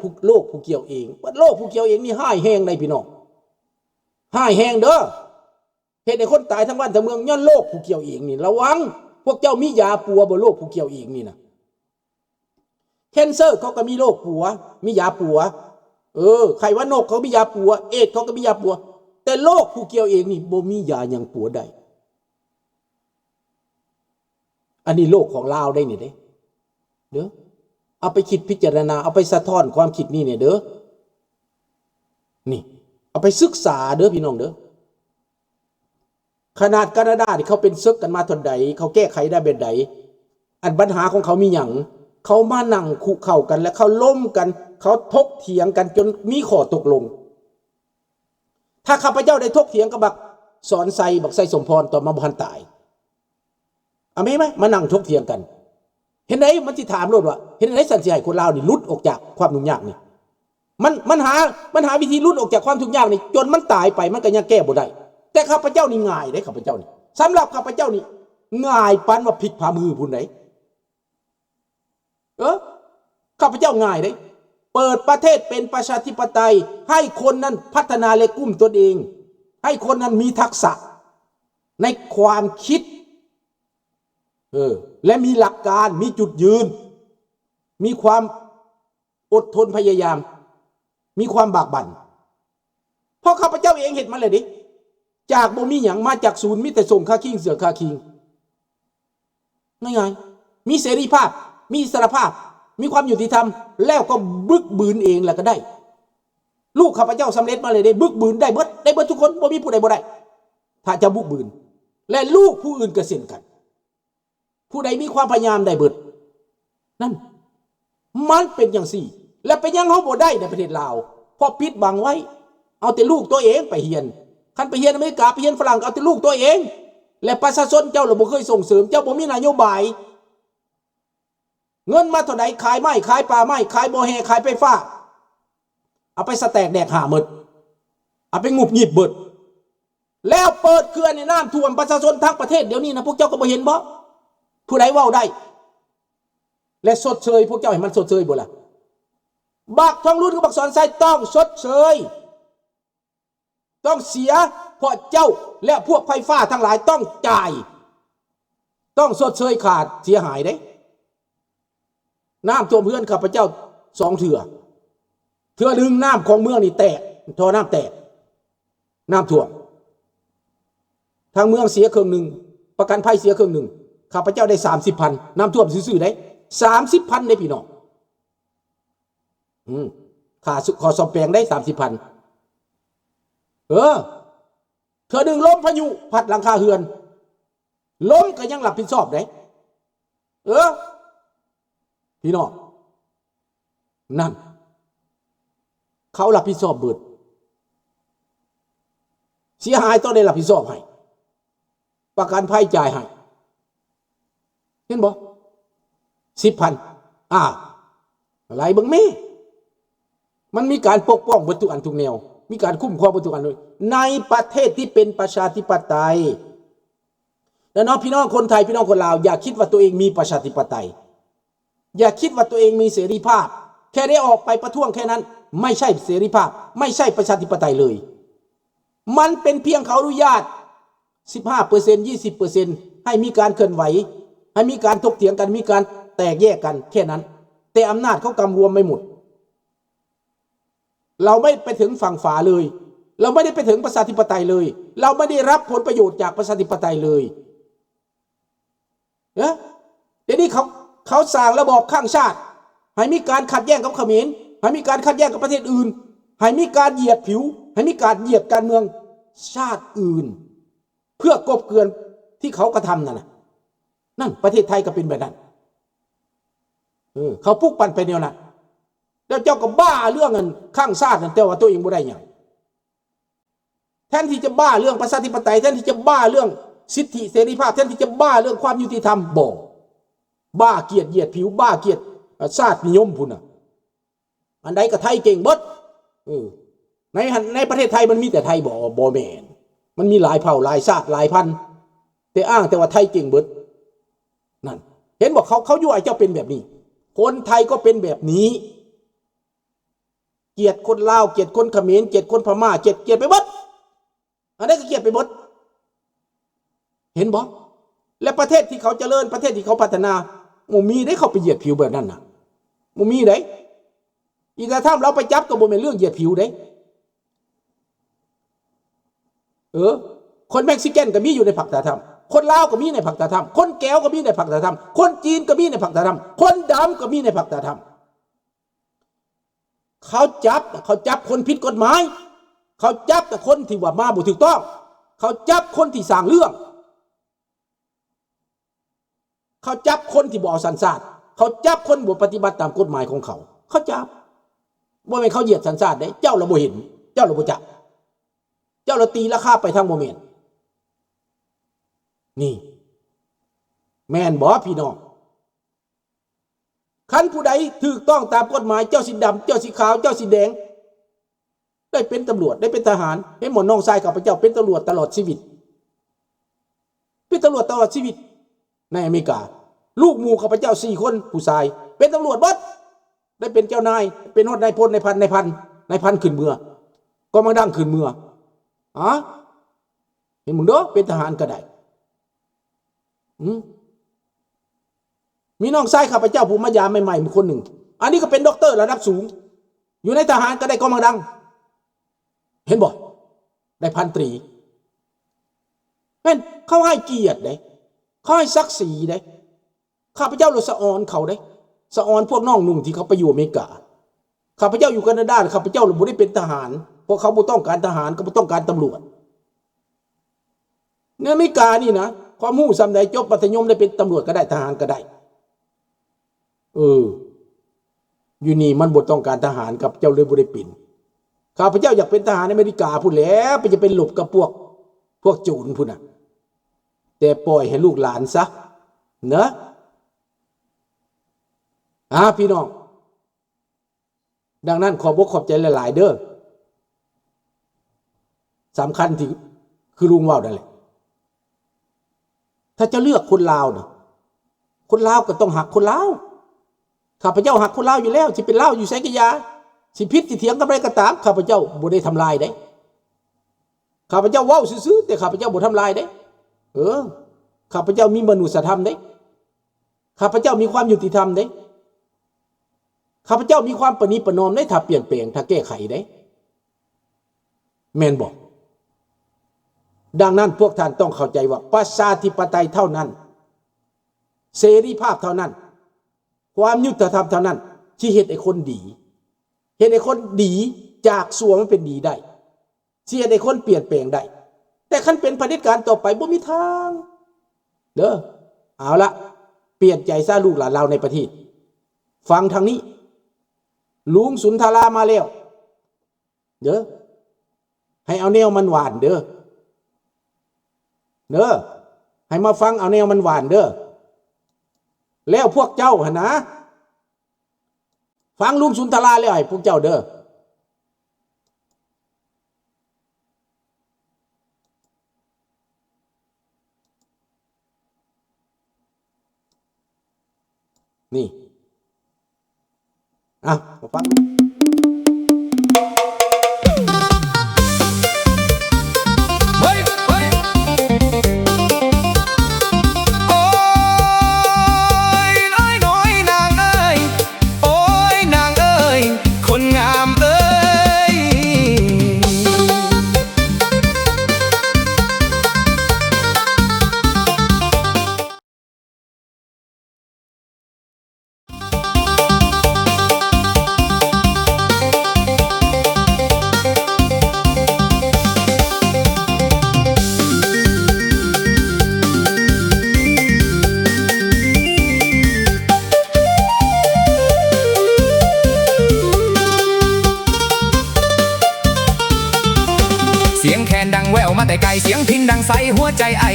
ຜູ້ ໂລກຜູ້ກ່ຽວເອງ. ໂລກຜູ້ກ່ຽວເອງນີ້ຮ້າຍແຮງໃດ໋ພີ່ນ້ອງ, ຮ້າຍແຮງເດີ້. ເຮັດໃຫ້ຄົນຕາຍທັງບ້ານທັງເມືອງຍ້ອນໂລກຜູ້ກ່ຽວເອງນີ້. ລະວັງ, ພວກເຈົ້າມີຢາປົວບໍ່ ໂລກຜູ້ກ່ຽວເອງນີ້ນະ? ແຄນເຊີເຂົາກໍມີໂລກປົວ, ມີຢາປົວ. ເອີ ໄຂ້ຫວັດນົກເຂົາມີຢາປົວ, ເອດສ໌ເຂົາກໍມີຢາປົວ. ແຕ່ໂລກຜູ້ກ່ຽວເອງນີ້ບໍ່ມີຢາຫຍັງປົວໄດ້. ອັນນີ້ໂລກຂອງລາວໄດ໋ນີ້ເດ້ ເດີ. ເອົາໄປຄິດພິຈາລະນາ, ເອົາໄປສະທ້ອນຄວາມຄິດນີ້ແດ່ເດີ. ນີ້ ເອົາໄປສຶກສາເດີພີ່ນ້ອງເດີ. ຂະໜາດການາດານີ້ ເຂົາເປັນເສິກກັນມາເທົ່າໃດ, ເຂົາແກ້ໄຂໄດ້ແບບໃດ? ອັນບັນຫາຂອງເຂົາມີຫຍັງ? ເຂົາມານັ່ງຄຸເຂົ່າກັນ ແລະ ເຂົາລົມກັນ, ເຂົາຖົກຖຽງກັນຈົນມີຂໍ້ຕົກລົງ. ຖ້າຂ້າພະເຈົ້າໄດ້ຖົກຖຽງກັບບັກສອນໄຊ, ບັກໄຊສົມພອນ ຕອນມາບໍ່ທັນຕາຍ, ອາແມ່ນໄໝ? ມານັ່ງຖົກຖຽງກັນ. ເຮັດໃດ? ມັນຊິຖາມໂລດວ່າ ເຮັດໃດຊັ້ນຊິໃຫ້ຄົນລາວນີ້ຫຼຸດອອກຈາກຄວາມທຸກຍາກນີ້? ມັນ ມັນຫາ ມັນຫາວິທີຫຼຸດອອກຈາກຄວາມທຸກຍາກນີ້ ຈົນມັນຕາຍໄປ ມັນກໍຍັງແກ້ບໍ່ໄດ້. ແຕ່ຂ້າພະເຈົ້ານີ້ງ່າຍເດ້ ຂ້າພະເຈົ້ານີ້. ສຳລັບຂ້າພະເຈົ້ານີ້ ງ່າຍປານວ່າພິກຝ່າມືພຸ້ນໃດ໋. ເອີ ຂ້າພະເຈົ້າງ່າຍເດ້. ເປີດປະເທດເປັນປະຊາທິປະໄຕ, ໃຫ້ຄົນນັ້ນພັດທະນາ ແລະ ກຸ້ມຕົນເອງ, ໃຫ້ຄົນນັ້ນມີທັກສະໃນຄວາມຄິດ ເອີ ແລະ ມີຫຼັກການ, ມີຈຸດຢືນ, ມີຄວາມອົດທົນພະຍາຍາມ, ມີຄວາມບາກບັ່ນ. ເພາະຂ້າພະເຈົ້າເອງເຮັດມາແລ້ວເດ້. ຈາກບໍ່ມີຫຍັງ, ມາຈາກສູນ, ມີແຕ່ສົ້ງຄາຄີງ, ເສື້ອຄາຄີງ. ງ່າຍໆ. ມີເສລີພາບ, ມີອິດສະຫຼະພາບ, ມີຄວາມຍຸຕິທຳ, ແລ້ວກໍບຶກບືນເອງແລ້ວກໍໄດ້. ລູກຂ້າພະເຈົ້າສຳເລັດມາແລ້ວເດ້, ບຶກບືນໄດ້ເບິດ, ໄດ້ເບິດທຸກຄົນ, ບໍ່ມີຜູ້ໃດບໍ່ໄດ້ ຖ້າຈະບຶກບືນ. ແລະ ລູກຜູ້ອື່ນກໍເຊັ່ນກັນ. ຜູ້ໃດມີຄວາມພະຍາຍາມໄດ້ເບິດ. ນັ້ນ ມັນເປັນຈັ່ງຊີ້. ແລ້ວເປັນຫຍັງເຮົາບໍ່ໄດ້ໃນປະເທດລາວ? ເພາະປິດບັງໄວ້. ເອົາແຕ່ລູກຕົວເອງໄປຮຽນ. ຄັນໄປຮຽນອາເມລິກາ, ໄປຮຽນຝຣັ່ງ, ເອົາແຕ່ລູກຕົວເອງ. ແລະ ປະຊາຊົນເຈົ້າລະບໍ່ເຄີຍສົ່ງເສີມ, ເຈົ້າບໍ່ມີນະໂຍບາຍ. ເງິນມາເທົ່າໃດ ຂາຍໄມ້, ຂາຍປ່າໄມ້, ຂາຍບໍ່ແຮ່, ຂາຍໄຟຟ້າ. ເອົາໄປສະແຕກແດກຫາໝົດ. ເອົາໄປງຸບຫງິບເບິດ. ແລ້ວເປີດເຂື່ອນໃຫ້ນ້ຳຖ້ວມປະຊາຊົນທັງປະເທດດຽວນີ້ນະ, ພວກເຈົ້າກໍບໍ່ເຫັນບໍ? ຜູ້ໃດເວົ້າໄດ້ ແລະ ຊົດເຊີຍພວກເຈົ້າໃຫ້ມັນຊົດເຊີຍບໍ່ລະ? ບັກທອງລຸນກັບບັກສອນໄຊຕ້ອງຊົດເຊີຍ, ຕ້ອງເສຍ, ເພາະເຈົ້າ ແລະ ພວກໄຟຟ້າທັງຫຼາຍຕ້ອງຈ່າຍ, ຕ້ອງຊົດເຊີຍຄ່າເສຍຫາຍເດ້. ນ້ຳຖ້ວມເຮືອນຂ້າພະເຈົ້າສອງເທື່ອ. ເທື່ອໜຶ່ງນ້ຳຂອງເມືອງນີ້ແຕກ, ທໍ່ນ້ຳແຕກ, ນ້ຳຖ້ວມ. ທາງເມືອງເສຍເຄິ່ງໜຶ່ງ, ປະກັນໄພເສຍເຄິ່ງໜຶ່ງ. ຂ້າພະເຈົ້າໄດ້ສາມສິບພັນ, ນ້ຳຖ້ວມຊື່ໆເດ້, ສາມສິບພັນເດ້ພີ່ນ້ອງ. ອືມ ຄ່າ ຂໍສ້ອມແປງໄດ້ສາມສິບພັນ. ເອີ ເທື່ອໜຶ່ງລົມພາຍຸພັດຫຼັງຄາເຮືອນ, ລົມກໍຍັງຮັບຜິດຊອບເດ້. ເອີ ພີ່ນ້ອງ, ນັ້ນ ເຂົາຮັບຜິດຊອບເບິດ, ເສຍຫາຍຕ້ອງໄດ້ຮັບຜິດຊອບໃຫ້, ປະກັນໄພຈ່າຍໃຫ້. ເຫັນບໍ່? ສິບພັນ. ອ້າວ ໄລ່ເບິ່ງແມ້. ມັນມີການປົກປ້ອງເບິດທຸກອັນທຸກແນວ, ມີການຄຸ້ມຄອງເບິດທຸກອັນ. ໃນປະເທດທີ່ເປັນປະຊາທິປະໄຕ ແລ້ວເນາະ ພີ່ນ້ອງຄົນໄທ, ພີ່ນ້ອງຄົນລາວ, ຢ່າຄິດວ່າຕົວເອງມີປະຊາທິປະໄຕ, ຢ່າຄິດວ່າຕົວເອງມີເສລີພາບ. ແຄ່ໄດ້ອອກໄປປະທ້ວງແຄ່ນັ້ນ ໄມ່ໃຊ່ເສລີພາບ, ໄມ່ໃຊ່ປະຊາທິປະໄຕເລີຍ. ມັນເປັນພຽງເຂົາອະນຸຍາດສິບຫ້າເປີເຊັນ ຍີ່ສິບເປີເຊັນ ໃຫ້ມີການເຄື່ອນໄຫວ, ໃຫ້ມີການຖົກຖຽງກັນ, ມີການແຕກແຍກກັນ ແຄ່ນັ້ນ, ແຕ່ອຳນາດເຂົາກຳລວມໄວ້ໝົດ. ເຮົາໄມ່ໄປເຖິງຝັ່ງຝາເລີຍ, ເຮົາໄມ່ໄດ້ໄປເຖິງປະຊາທິປະໄຕເລີຍ, ເຮົາໄມ່ໄດ້ຮັບຜົນປະໂຫຍດຈາກປະຊາທິປະໄຕເລີຍ. ເອີ ດຽວນີ້ເຂົາ ເຂົາສ້າງລະບອບຄ້າງຊາດ ໃຫ້ມີການຂັດແຍ້ງກັບຂະເໝນ, ໃຫ້ມີການຂັດແຍ້ງກັບປະເທດອື່ນ, ໃຫ້ມີການຢຽດຜິວ, ໃຫ້ມີການຢຽດການເມືອງຊາດອື່ນ ເພື່ອກົບເກື່ອນທີ່ເຂົາກະທຳນັ້ນນະ. ນັ້ນ ປະເທດໄທກໍເປັນແບບນັ້ນ. ເອີ ເຂົາປຸກປັ່ນໄປແນວນັ້ນ. ແລ້ວເຈົ້າກໍບ້າເລື່ອງອັນຄ້າງຊາດນັ້ນ, ແຕ່ວ່າຕົວເອງບໍ່ໄດ້ຫຍັງ. ແທນທີ່ຈະບ້າເລື່ອງປະຊາທິປະໄຕ, ແທນທີ່ຈະບ້າເລື່ອງສິດທິເສລີພາບ, ແທນທີ່ຈະບ້າເລື່ອງຄວາມຍຸຕິທຳ, ບໍ່. ບ້າກຽດຢຽດຜິວ, ບ້າກຽດ ເອີ ຊາດນິຍົມພຸ້ນນະ. ອັນໃດກໍໄທເກັ່ງເບິດ. ເອີ ໃນ ໃນປະເທດໄທມັນມີແຕ່ໄທບໍ? ບໍ່ແມ່ນ. ມັນມີຫຼາຍເຜົ່າ, ຫຼາຍຊາດ, ຫຼາຍພັນ, ແຕ່ອ້າງແຕ່ວ່າໄທເກັ່ງເບິດ. ນັ້ນ ເຫັນບໍ່? ເຂົາ ເຂົາຍົວະໃຫ້ເຈົ້າເປັນແບບນີ້. ຄົນໄທກໍເປັນແບບນີ້. ກຽດຄົນລາວ ກຽດຄົນຂະເໝນ ກຽດຄົນພະມ້າ ກຽດ ກຽດໄປເບິດ ອັນໃດກໍກຽດໄປເບິດ ເຫັນບໍ່? ແລະ ປະເທດທີ່ເຂົາຈະເລີນ ປະເທດທີ່ເຂົາພັດທະນາ ບໍ່ມີເດ້ເຂົາໄປຢຽດຜິວແບບນັ້ນນະ ບໍ່ມີເດ້. ອີຕາທຳລາວໄປຈັບກໍບໍ່ແມ່ນເລື່ອງຢຽດຜິວເດ້. ເອີ ຄົນເມັກຊິກັນກໍມີຢູ່ໃນພັກຕາທຳ, ຄົນລາວກໍມີໃນພັກຕາທຳ, ຄົນແກວກໍມີໃນພັກຕາທຳ, ຄົນຈີນກໍມີໃນພັກຕາທຳ, ຄົນດຳກໍມີໃນພັກຕາທຳ. ເຂົາຈັບ ເຂົາຈັບຄົນຜິດກົດໝາຍ, ເຂົາຈັບແຕ່ຄົນທີ່ວ່າມາບໍ່ຖືກຕ້ອງ, ເຂົາຈັບຄົນທີ່ສ້າງເລື່ອງ. ເຂົາຈັບຄົນທີ່ບໍ່ເອົາສັນຊາດ, ເຂົາຈັບຄົນບໍ່ປະຕິບັດຕາມກົດໝາຍຂອງເຂົາ, ເຂົາຈັບ. ບໍ່ແມ່ນເຂົາຢຽດສັນຊາດເດ້, ເຈົ້າລະບໍ່ເຫັນ, ເຈົ້າລະບໍ່ຈັບ, ເຈົ້າລະຕີລາຄາໄປທາງບໍ່ແມ່ນ. ນີ້ ແມ່ນບໍ່ພີ່ນ້ອງ? ຄັນຜູ້ໃດຖືກຕ້ອງຕາມກົດໝາຍ, ເຈົ້າຊິດຳ, ເຈົ້າຊິຂາວ, ເຈົ້າຊິແດງ, ໄດ້ເປັນຕຳຫຼວດ ໄດ້ເປັນທະຫານ. ເຫັນບໍ່ ນ້ອງຊາຍຂ້າພະເຈົ້າເປັນຕຳຫຼວດຕະຫຼອດຊີວິດ, ເປັນຕຳຫຼວດຕະຫຼອດຊີວິດໃນອາເມລິກາ. ລູກໝູ່ຂ້າພະເຈົ້າສີ່ຄົນ ຜູ້ຊາຍ ເປັນຕຳຫຼວດເບິດ, ໄດ້ເປັນເຈົ້ານາຍ, ເປັນຮອດນາຍພົນ, ນາຍພັນ, ນາຍພັນ, ນາຍພັນຂຶ້ນເມືອ, ກອມມັງດັງຂຶ້ນເມືອ. ອາ ເຫັນເບິ່ງເດີ, ເປັນທະຫານກໍໄດ້. ອືມ ມີນ້ອງຊາຍຂ້າພະເຈົ້າຜູ້ມາຢາມໃໝ່ໆຄົນໜຶ່ງ, ອັນນີ້ກໍເປັນດັອກເຕີລະດັບສູງ, ຢູ່ໃນທະຫານກໍໄດ້ກອມມັງດັງ, ເຫັນບໍ່? ໄດ້ພັນຕຣີ. ແມ່ນ ເຂົາໃຫ້ກຽດເດ້, ເຂົາໃຫ້ສັກສີເດ້. ຂ້າພະເຈົ້າລະສະອອນເຂົາເດ້, ສະອອນພວກນ້ອງນຸ່ງທີ່ເຂົາໄປຢູ່ອາເມລິກາ. ຂ້າພະເຈົ້າຢູ່ການາດາ ຂ້າພະເຈົ້າລະບໍ່ໄດ້ເປັນທະຫານ, ເພາະເຂົາບໍ່ຕ້ອງການທະຫານ, ເຂົາບໍ່ຕ້ອງການຕຳຫຼວດ. ໃນອາເມລິການີ້ນະ ຄວາມຮູ້ສ່ຳໃດ ຈົບມັດທະຍົມໄດ້ເປັນຕຳຫຼວດກໍໄດ້ ທະຫານກໍໄດ້. ເອີ ຢູ່ນີ້ມັນບໍ່ຕ້ອງການທະຫານ, ຂ້າພະເຈົ້າເລີຍບໍ່ໄດ້ເປັນ. ຂ້າພະເຈົ້າຢາກເປັນທະຫານອາເມລິກາພຸ້ນແຫຼະ, ໄປຈະໄປລົບກັບພວກ ພວກໂຈນພຸ້ນນະ, ແຕ່ປ່ອຍໃຫ້ລູກຫຼານຊະເນາະ. ອາ ພີ່ນ້ອງ, ດັ່ງນັ້ນ ຂອບອົກຂອບໃຈຫຼາຍໆເດີ. ສຳຄັນທີ່ ຄືລຸງເວົ້ານັ້ນແຫຼະ, ຖ້າຈະເລືອກຄົນລາວນະ, ຄົນລາວກໍຕ້ອງຮັກຄົນລາວ. ຂ້າພະເຈົ້າຮັກຄົນລາວຢູ່ແລ້ວ, ຊິເປັນລາວຢູ່ໃສກໍຢ່າ, ຊິຜິດຊິຖຽງກັນໃດກໍຕາມ, ຂ້າພະເຈົ້າບໍ່ໄດ້ທຳລາຍເດ້. ຂ້າພະເຈົ້າເວົ້າຊື່ໆ, ແຕ່ຂ້າພະເຈົ້າບໍ່ທຳລາຍເດ້. ເອີ ຂ້າພະເຈົ້າມີມະນຸດສະທຳເດ້. ຂ້າພະເຈົ້າມີຄວາມຍຸຕິທຳເດ້. ຂ້າພະເຈົ້າມີຄວາມປະນີປະນອມເດ້, ຖ້າປ່ຽນແປງ, ຖ້າແກ້ໄຂເດ້. ແມ່ນບໍ່? ດັ່ງນັ້ນ ພວກທ່ານຕ້ອງເຂົ້າໃຈວ່າ ປະຊາທິປະໄຕເທົ່ານັ້ນ, ເສລີພາບເທົ່ານັ້ນ, ຄວາມຍຸຕິທຳເທົ່ານັ້ນ ທີ່ເຮັດໃຫ້ຄົນດີ, ເຮັດໃຫ້ຄົນດີຈາກຊົ່ວມາເປັນດີໄດ້. ຊິເຮັດໃຫ້ຄົນປ່ຽນແປງໄດ້. ແຕ່ຄັນເປັນຜະເດັດການຕໍ່ໄປ ບໍ່ມີທາງເດີ. ເອົາລະ, ປ່ຽນໃຈຊະ ລູກຫຼານລາວໃນປະເທດ. ຟັງທາງນີ້, ລຸງສຸນທະລາມາແລ້ວເດີ. ໃຫ້ເອົາແນວມັນຫວານເດີ, ເດີ. ໃຫ້ມາຟັງເອົາແນວມັນຫວານເດີ. ແລ້ວພວກເຈົ້າຫັ້ນນະ, ຟັງລຸງສຸນທະລາແລ້ວໃຫ້ພວກເຈົ້າເດີ. ນີ້ ອ່ະ ມາຟັງ. ສຽງແຄນດັງແວ່ວມາແຕ່ໄກ, ສຽງພິນດັງໃສ, ຫົວໃຈອ້າຍ